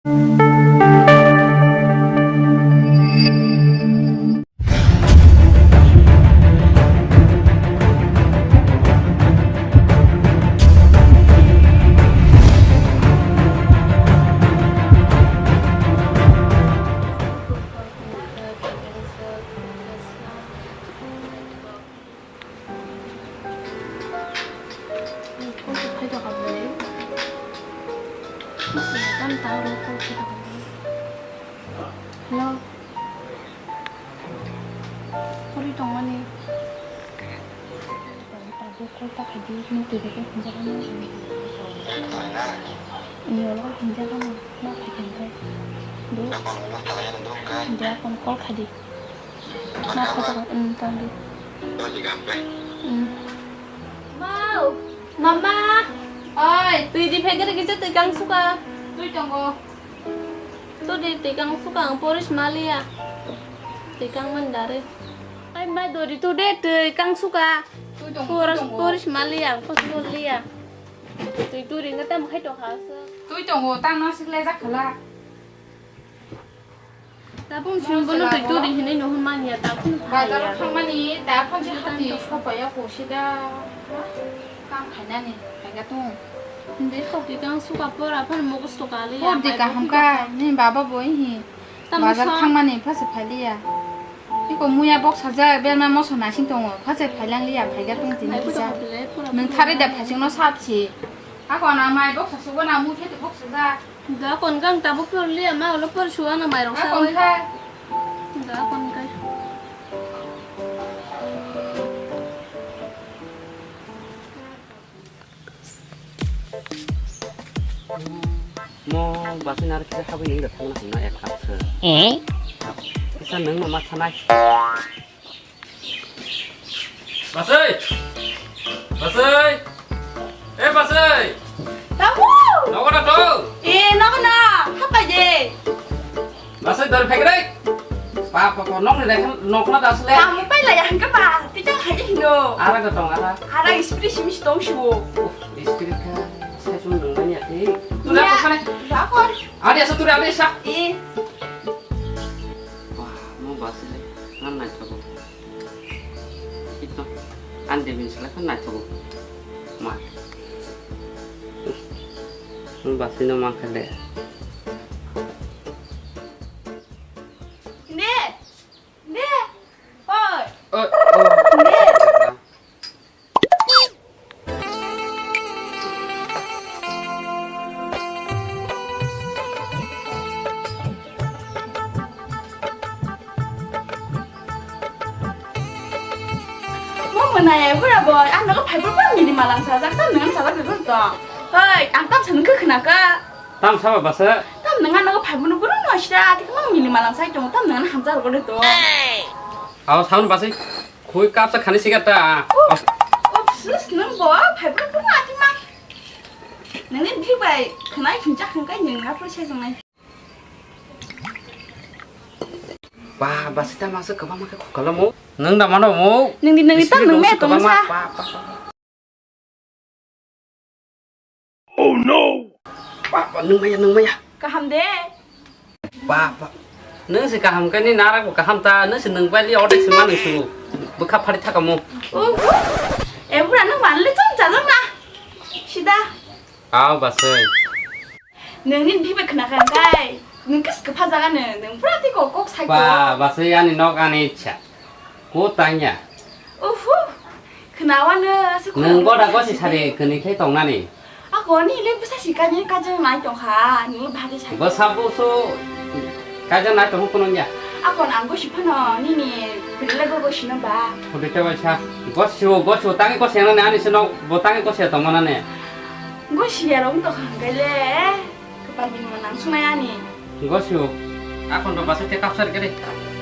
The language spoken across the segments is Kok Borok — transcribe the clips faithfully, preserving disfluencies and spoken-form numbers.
Hello. Ori tongmani. Tabuk call ta khaidi, nwng twi bai khe hwnjago. Ni olo hwnjago, ma phai khe hwnjai. Do. Dia kon call khaidi. Ma phai ta, um, tong di. Um. Mau. Mama. Oi, twi di phai khe kisa twi kang suka. Twi tongo. Tudi tikang suka ang poris malia. Tikang mandare. Ai mai dori tude tikang suka. Tui tongo, poris, tui tongo. Poris malia, poris malia. Tui turi ngata mukhai to khasa. Tui tongo, tang nang sikle jak khala. Tabung sim bono tui turi hinai no mania tabung. Bazar thangmani, ta phone si hati sopaya ko sida. Kam khainani, khaiga tung. Hindi kok di kang suka por, apa mo gusto kali ya? Por di kaham ka, ni baba bo ihi. Bazar thangmani phase phailiya. Iko muya bok sajak, belma moso nasing tongo, phase phailang liya, phaiga tung tini kisa. Nung thari da phasing no sapsi. Ako na mai bok sasugo na mu khe bok sajak. Da kon kang tabuk por liya ma ulo por suwa na mai rok sa. Ako kha. Da kon kai. Mo basai naro kisa habwi nung da thangna hwnna ek hap se. Eh? Kisa nung no ma sanai. Basai! Basai! Eh, Basai! Tamu! Nogo na to? Eh, nogo na. Hapai de. Basai, dor phegre. Pa, pa, pa, nok ni lekha, nok na das le. Tamu pai la ya hangka pa. Tita khai de hino. Ara ga tong ara. Ara ispri simi tong shuo. Ispri ka. Sai sum nang nani ati. Tu da ko khane. Da ko. Adi asa tu adi sa. Eh. Wah, mo Basai le. Ngan nai to. Ito, ang de bin sila kan naithogo. Ma. Basino mangkha de. Ne! Ne! Oi! Oi, oi. Ne! Mo mwnai ai bura boy, ang nogo phai bura mili malang sajak, tam nang sajak bibur to. Hoi, ang tam sanung khe khna kha. Tam saba basa? Tam nang nogo phai bura bura no sida, tik mang mili malang sai tong, tam nang hamsa rogo de to. Aw, saun basi. Khui kapsa khani siga ta. Ups, nang bo phai bura bura ati ma. Nangni bhi bai khnai khuncha khunkai nang na phur sai sangnai. Ba, ba, sita masa kwbangma khe khukalo mo. Nwng da mano mo. Nwng di, nwng di, tam nwng me tong sa. Ba, ba, ba. Oh no! Ba, ba, nwng maya, nwng maya. Kaham de. Ba, ba. Nwng se kaham kani nara ko kaham ta, nwng se nwng bai li odek se manu su. Bwkha phari thaka mo. Oh. E bura nwng ban le chong chajak na. Sida. Aw, basai. Nungni bibe khna kha kai. Nung kis kepha jaga nung, nung pura tiko kok sai ko. Ba, basai ani nok ani ichha. Ko tanya. Uhu. Khna wano se khna. Nung boda ko si sari kani khai tong nani. Ako ni le bwsa si kanya kajang nai tong kha, ni bhari sai. Bwsa bwso kajang nai tong kono ya. Ako nang go si phano, ni ni bile go go si no ba. Hote te waisa. Go si go si tangi ko se nani ani se no bo tangi ko se tong nani. Go si ya rong to khang le. Kepal bini mo nang sunai ani. Go si. Ako ndo basa te kapsar kere.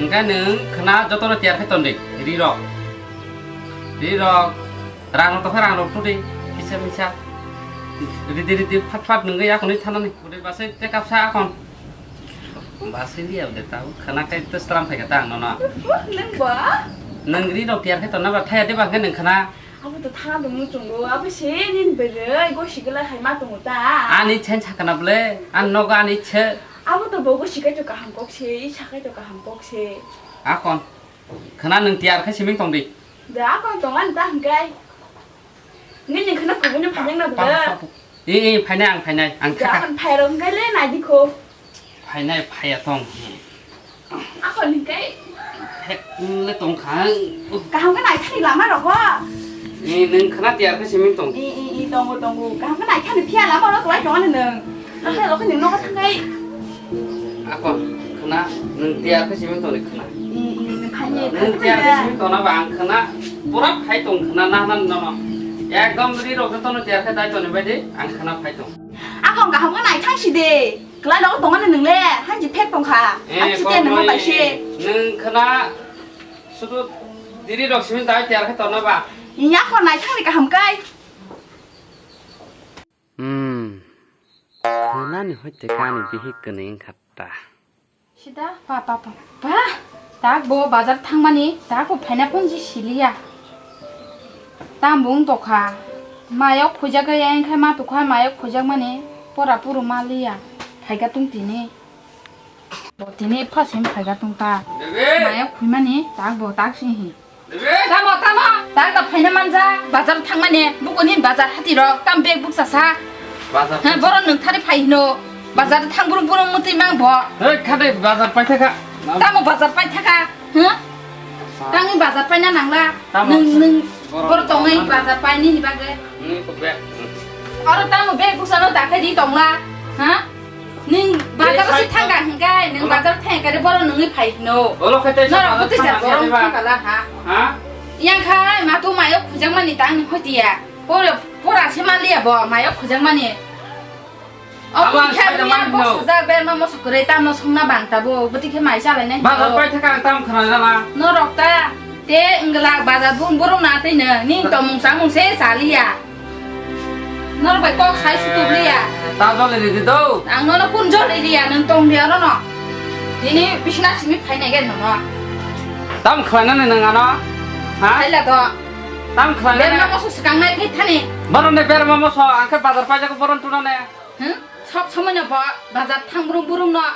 Engka nung khna joto no tiar khai ton de. Ri rok. Ri rok. Rang rok tokhe rang rok tu de, kisa misa. Ridi ridi phat phat nungwi akhonwi thanani. Bwdwi basai te kapsa akhon. Basai liya bwdwi tau khana kai te slam phai kata ang nono. Nang ba? Nang ri rok tiyar khai tonna ba thaya de ba hwnkhe nang khana. Abo to thana dong muchungo, abo se nini bwrwi go sigla hai ma tongo ta. Ani chen sakana bwle, an nogo ani che. Abo to bogo sikai to kaham kok se, i sakai to kaham kok se. Akon, khna nwng tiyar khe siming tong di. Da akon tong an ta hwnkhe. Nini khna kubuni phanang na bwle. Pang, pang, pang. Ee, ee, phainai ang, phainai. Ang da thaka. Ang phairok hwnkhe le nai di kho. Phainai, phaiya tong. Ako ni kai. He, le tong kha. Kaham khe nai thani lama rok ho. Ee, nwng khna tiyar khe siming tong. Ee, ee, ee, tongo, tongo. Kaham khe nai thani phiya lama rok lai tong ani nwng. Nang khe rok ni nogo thang kai. Ako, khna, nwng tiyar khe siming tong ni khna. Ee, ee, nwng phai ni. Nwng tiyar khe siming tong na ba ang khna. Pura phai tong khna na na no no. Ekdom ri rok jotono tiyar khe dai toni bai di, ang khna phai tong. Ako kaham khe nai thang si de. Kwlai nogo tong ani nwng le, hanji phek tong kha. Eh, ang chutiya nwng bai se. Nwng khna sudu diri rok siming dai tiyar khe tong na ba. Iya ko nai thang ni kaham kai. Hmm. Khwnani hoite kani bihik kwnwi wngkha ta. Sida pa pa pa pa. Tak bo bazar thangmani, tak bo phaina phone ji siliya. Tam bo wng tokha. Mayok khujak ya engkha ma tokha, mayok khujak mani pora puru ma liya. Phaiga tung tini. Bo tini pha sim phaiga tung ta. Bebe! Mayok khuimani tak bo tak sing hi. Tamo, tamo, tak da phaina manja, bazar thangmani, bukuni bazar hati rok, tam bag buksa sa. Bazar. Ha, boro nwng thari phai hino, bazar thang burung burung mutwi mang bo. Hei, khade bazar pai thaka. Tamo bazar pai thaka, ha? Tangni bazar paina nangla, tamo. Nwng, nwng, boro boro tongnai bazar paini ni bagwi. Nwng ko bag. Oro tamo bag buksa no dakhai di tongla, ha? Ning bazar si thangka hingkai, ning bazar thangka re boro nungni phai hino. Olo khe tei norok bwtwi jar borok thangka la ha. Ha? Yang khai matu mayo khujang mani tang ni khotiya. Pora, pora se man liya bo mayo khujang mani. O abo ang khe sai da ya man bo hino. Sujak ber ma moso kore tam no songna bang ta bo bwtwi khe mai chalai nai. Bazar pai thaka ang tam khna jala. Norok ta te wngla bazar bung borok na tei no ning tomung samung se saliya. Norok bai kok sai sutuk liya. Ta joli ridi do. Ang nono kun joli liya, nwng tong liya nono. Nini bisina simi phainai ge nono. Tam khlainani nwng ano? Ha? Khaila do. Tam khlainani? Berma moso swkang nai khe thani. Boron de berma moso, ang khe bazar paijak boron tunane. Hmm? Sob somoi no bo bazar thang burung burung no.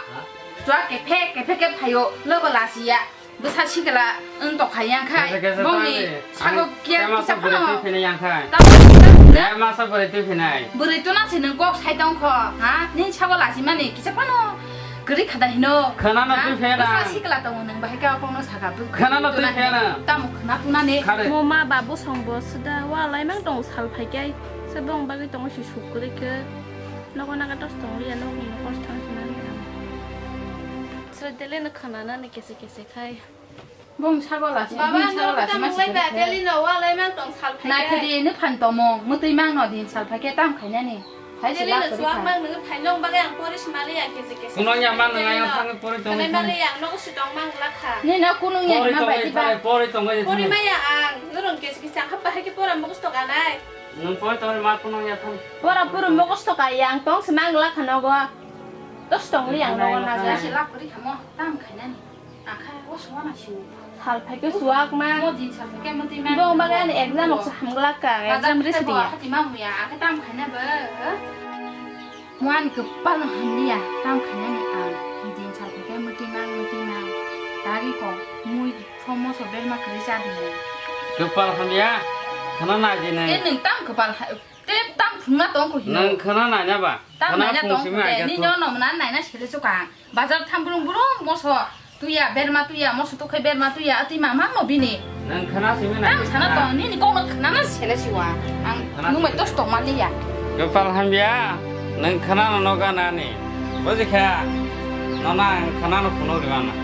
Chua kephe kephe khe phaio, lobo lasiya. Bwsa sikla wng tokha yang khai. Kesa kesa bongni tangdi. Sago ang kiya kisa masa bwrwi phano. Twi phina yang khai. Tamo tamo na? Kesa masa bwrwi twi phinai. Bwrwi tuna se nwng kok sai tong kho, ha? Nini sago lachimani kisa phano kwrwi khada hino. Khwnano twi phena. Bwsa sikla tongo nwng bahai khe okongno saka bw-, khwnano twi phena. Tamo khwna phunani. Khade. Mo ma babu song bo swda wa lai mang tong sal phai khe. Se bong bagwi tongo si suk kwrwi khe. Nogo naga dos tong liya, nogni nokos thang sinani ang. Sre dele no khwnanani kese kese khai. Bong sago lasi, baba, bong sago lasi, no ma tamo lai ba, sikhe. Deli no wa lai mang tong sal phai. Nai khe. Khede no phan tomong, mutui mang no din sal phai khe tam khainani. Hai deli sila no kori suak kha. Mang nung phai nong bagai ang pori simali ang kese kese. Kuno ya man nung ayang thang pori tong. Kene mali ang nogo si tong mang lakha. Ni no kuno ya pori ma tong bai di ba. Pori tong bai. Pori ma ya ang, nurung kese kese ang hap bahai khe pora mugus to ganai. Nung pori tong ma kuno ya thang. Pora puru mugus to ka yang tong si mang lakha nogo. Dos tong li ang nogo na ja. Nai si lak kori khamo, tam khainani. Akha o suana siu. Sal phai khe suak ma. Mo din sal phai khe mutui ma. Bo bagai ani exam ok sa hamglak ka, bazar exam phai risk bo dia. Hati ma muya, akha tam khaina bo. Mo ani kwpal no hamliya, tam khainani ang. Din sal phai khe mutui ma, mutui ma. Tari ko, mui thomo so berma kwrwi cha di. Kwpal hamya, khana nai di nai. Te nwng tam kwpal ha-, te tam phungna tong ko hino. Nwng khana nai na ba? Tam khana naina phung tong simi ko ai de, khe nini thu. Ono mna naina sele chukang. Bazar tham burung burung moso tuya, berma tuya, moso tukhai berma tuya, atwi mamang no bini. Nwng khana simi nai. Tam sana to, nini kok no khana na sele siwa. Ang khana nung bai simi. Tos tong maliya. Kwpal hamya, nwng khana no noga nani. Buji kha, nona ang khana no phunuk rimana.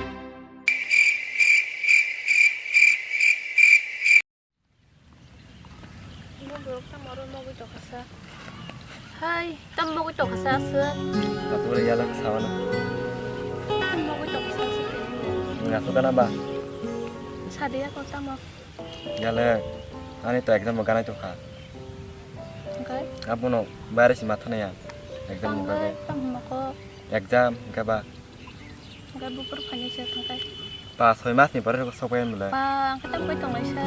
Bo borok tamo oro mogwi tongkha sa. Hai, tamo mogwi tongkha sa aswk? Abo oro yalak sawana. Tamo mogwi tongkha sa aswk khe? Nwng aswk gana ba? Sadi ya kok tamo? Yalak, ani to exam bo ganai tongkha. Hwnkhe? Abono bayari si mathanai ang. Exam ni bagwi. Tamo hwnba kok? Exam hwnkhe ba? Hwnkhe buphuru phainai se thangkhai. Pas soi mas ni pore sok bai mole. Ba, ang khe tamo kai tonglai sa.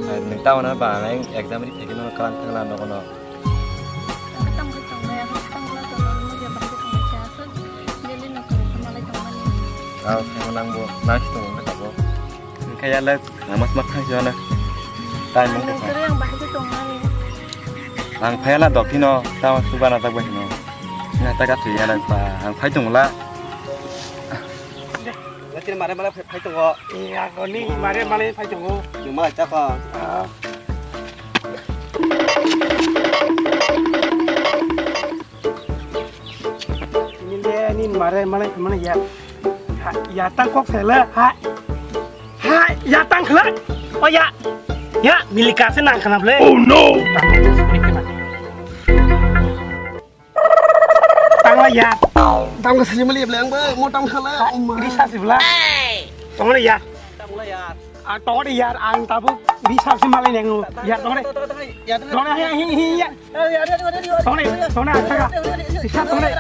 Ai, nwng tamo na ba, ang exam ri phaikhe no kalang thangla nogo no. Ang khe tamo kai tonglai, ang khe tamo na tongo, mudia bahai khe tonglai sa. Aswk, daily Ang saimano nangbo nangsi tongo wngkha tabuk. Wngkha yala, ang mas mak thangsi mano. Time wngkha. Nang kwrwi ang bahai khe tongmani. Ang phaiya na dophino, tamo suba na tak bahino. Na tak atwi yala pa, ang phai tongla. Lakin mare mare phai tongo. Eh, ako ni mare mare phai tongo. Yung malai chapa. Ah. Ini le, ini mare, mare, mare ya. Ha, ya tang kok sele, ha. Ha, ya tang khle. Oh ya. Ya, milika se nang kana ble. Oh no. Tangla ya. Tangla sasi mali ble ang ba, mo tang khala. Ini sasi bla. Tongla ya. Tangla ya. Ah, tongla ya, ang tabu bisa sasi mali nang. Ya, tongla. Ya, tongla ya, hi, hi, ya. Tone, tone, acha ka. Isa tone.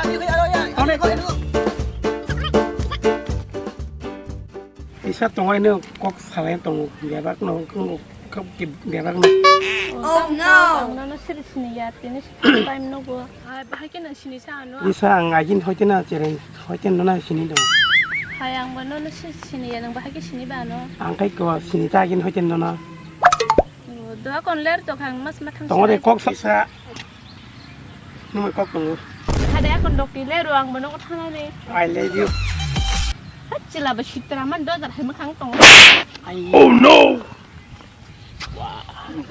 Tone. Isa tongoi no kok salai tongo. Bebak no, kok bebak no. Oh no. Nono siri sini ya, tini time no go. Hai, bahai ke nang sini sa ano. Isa ang agin hoite na chereng, hoite no na sini do. Hai, ang ba nono siri sini ya, nang bahai ke sini ba ano. Ang kai ko sini ta agin hoite no na. Oh, doa kon ler to khang mas ma thang. Tongo de kok sa sa. Nungni kok tongo. Hade akon dokti le ro ang bono kotha nani. I love you. Chila ba sitra man dojar hai makhang tongo. Oh no.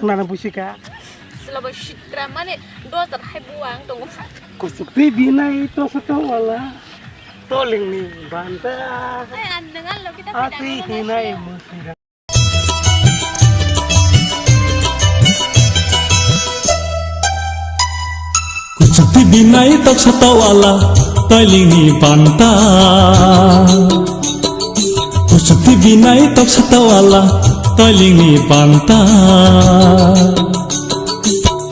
Nana busika. Chila ba sitra mane dojar hai buang tongo. Kusuk twi binai to soto wala. Tolingni banta. Hai an dengan lo kita. Ati hinai musira. Kuchuk twi binai toksa tawala toilingni banta. Kuchuk twi binai toksa tawala toilingni banta.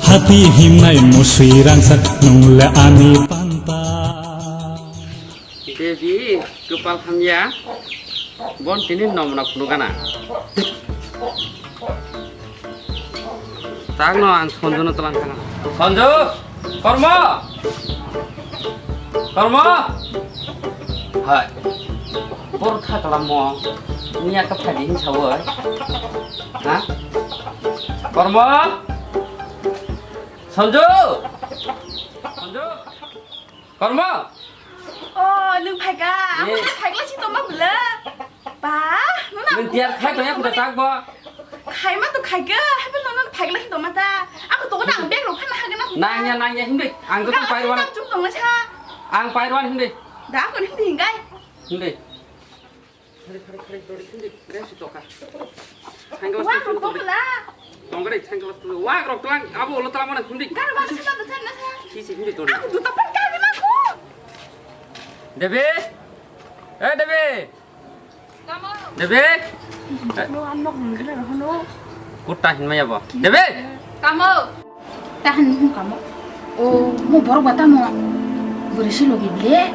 Hati himnai musui rangsak nungle ani banta. Devi, kwpal hamya. Bon tini nomna phunukana. Tangno ang Sonjono tlang khana. Sonjo! Kormo! Kormo! Hai. Por kha kalammo. Niya ka phadi hin sawo. Ha? Kormo! Sonjo! Sonjo! Kormo! Oh, nung phaika? Amo tei phaikla si tongma bwla? Ba, nuna. Nung tiyar khai tongya kuda tak bo? Khaima to khaika, haibo nuna phaikla si tongma ta. Ako to na ang bag rok phana hagana. Nangya, nangya, hindi. Ang to pairwan. Tam chum tongna sa. Ang pairwan hindi. Da, ako hindi hingai. Hindi. Khari, khari, khari, dori, hindi, resi toka. Sunglass wak rok tong la. Tong gari, sunglass tong. Wak rok tong, abo ulo tong mana hindi. Gar wak sila besan na sa. Si, si, hindi, dori. Aku duta pun kami maku. Devi? Eh, Devi? Kamu? Devi? No, anok mungkin ada, no. Kutta hin maya bo. Devi? Kamu? Tahan hum kamo. O, mo borok ba tamo bwrwi si logi ble.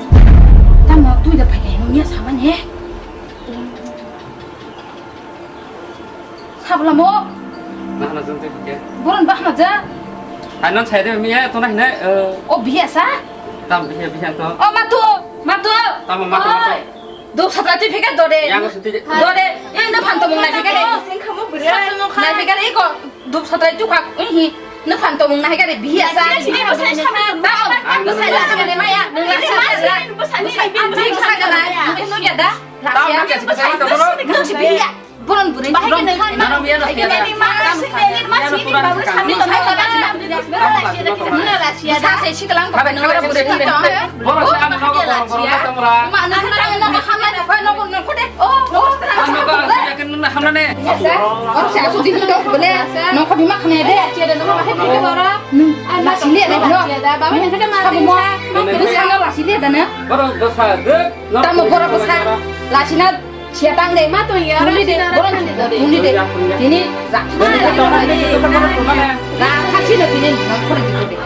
Tamo twi da phai kai nung ya saman he. Sabla mo. Nahana jung twi phai. Boron bahna ja. Hai non sai de mi ya to na hinai. O biya sa? Tam biya biya to. O matu, matu. Tamo matu matu. Oi. Dup satra twi phika dore. Yang suti. Dore. Ei no phanto mung nai phika de. Sing kamo bwrwi. Nai phika de ko. Dup satra twi khak. Ei hi. No phanto mung nai phika de biya sa. Sini bwsai sama. Tamo. Bwsai la sama de maya. Nung la sa la. Bwsai ni bin bwsai la. Bwsai la. Nung ya da. Tamo na kasi bwsai to no. Nung si biya. Boron bwrwi bahai ke nang khan nang biya bahai ke nang ma sini ma sini babu sami to nang ma sini ma sini ma sini ma sini ma sini. Sa se siklang babu nang ora bwrwi to. Boron sa nang boron boron ta mura. Ma nang khan nang ma hamla de phai nang nang khode. O o nang ka ya ken nang hamla ne. Or sa su din to bole. Nang khodi ma khane de. Chia de nang ma he de ora. Ma sini de no. Babu nang khade ma de sa. Bu sa nang la sini de na. Boron do sa de. Tamo boron bu sa. La sina. Siya tang de. Ma to ya, huni de, ra boron sini de, huni de. Tini, ra. Ma, ra, ra, ra, ra. Ra, khasi no tini, nang khori di de.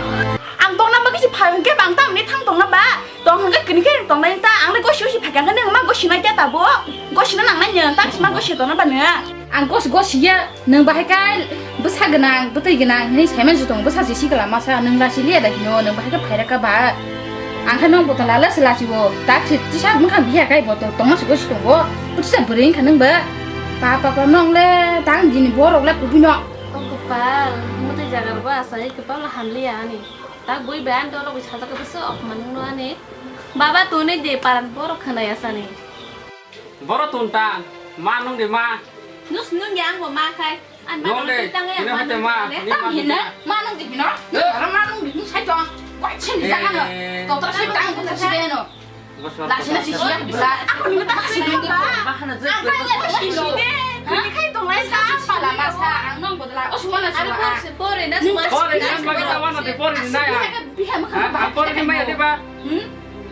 Ang tong nang ba kisi phai hwnkhe ba ang tamo ni thang tong na ba. Tong hwnkhe kini khe tong nai ta. Ang le gosi gosi phai kha hwnkhe nang ma gosi nai khe ta bo. Gosi na nang nai nang tang si ma gosi tong na ba nang. Ang gosi gosi ya, nang bahai kai bwsa gwnang, bwtwi gwnang, hini saiman jutong bwsa jisi kala masa, nang lasi liya da hino, nang bahai kai phai ra kha ba. Ang khe nong botol ala se lachio. Tak se tisa bwkha biya kai botol tongma se gosi tongo. Tisa bwrwi wngkha nang ba. Pa pa pa nong le tang dini borok le kubui no. O kwpal, mwtwi jaga rwgo asai kwpal hamliya ani. Tak bui bai ani dolo bai sajak khe bwswk apman wngno ani. Baba tuni de paran borok khwnaya sani. Boro tun ta, ma nung de ma. Nus nung yang bo ma khai. An ma nung de, tang ya, ino ma hate nung ma, de. Ni ma nung de. Ma nung de hino. Eh. Aro ma nung de ni sai tong. Wai chen di jaga no. Eh. Totra sai tang ko sai de no. Lasi lasi siya bela. Aku ni ma tak si nung de. Bahana je. Ang kaya tak si nung de. Ni khai tong lai sa. Pala ma sa ang nung bodla. O suma na suma. Pore na suma. Pore na ma kita wana de pore na ya. Biha ma kha. Pore ni ma ya de ba. Hmm?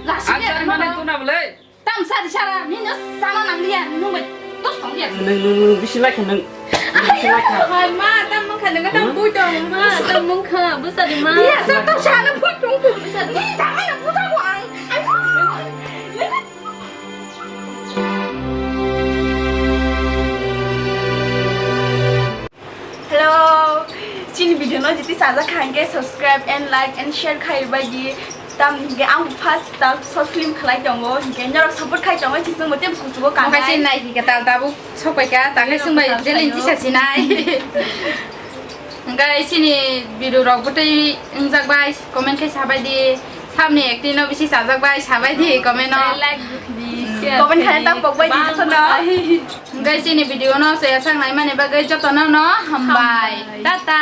Lasi. Ang sa ma na tu na bole. Tam sari sara, nino sana nang liya, nung bai tos tong liya. Nung, nung, nung, bisi lai kha nung. Bisi lai kha. Hai ma, tam mung kha, nung tam bui tong ma, tam mung kha, bwsa di ma. Iya, sa tam sana bui tong. Bwsa di. Ni tang na bwsa ko ang. Ai. Hello, chini video no jiti sajak kha hingke subscribe and like and share khai bai di. Tam hingke ang first ta short film khlai tongo hingke norok support khai tongo chisung mote kuchugo Ang kaisi kanai. Nai hingke tal tabuk sopai ka ta khai Video sung bai ko ta delin sayo. Chisa sinai. Hingke chini video rok bwtwi wngjak bai comment khai sabai di. Samni acting no bisi sajak bai sabai di comment no. Like di, share Comment khai di. Ta pok bai di Bang joto no. Bai. Hingke chini video no se asang nai mani bagwi joto no no hambai. Hambai. Tata.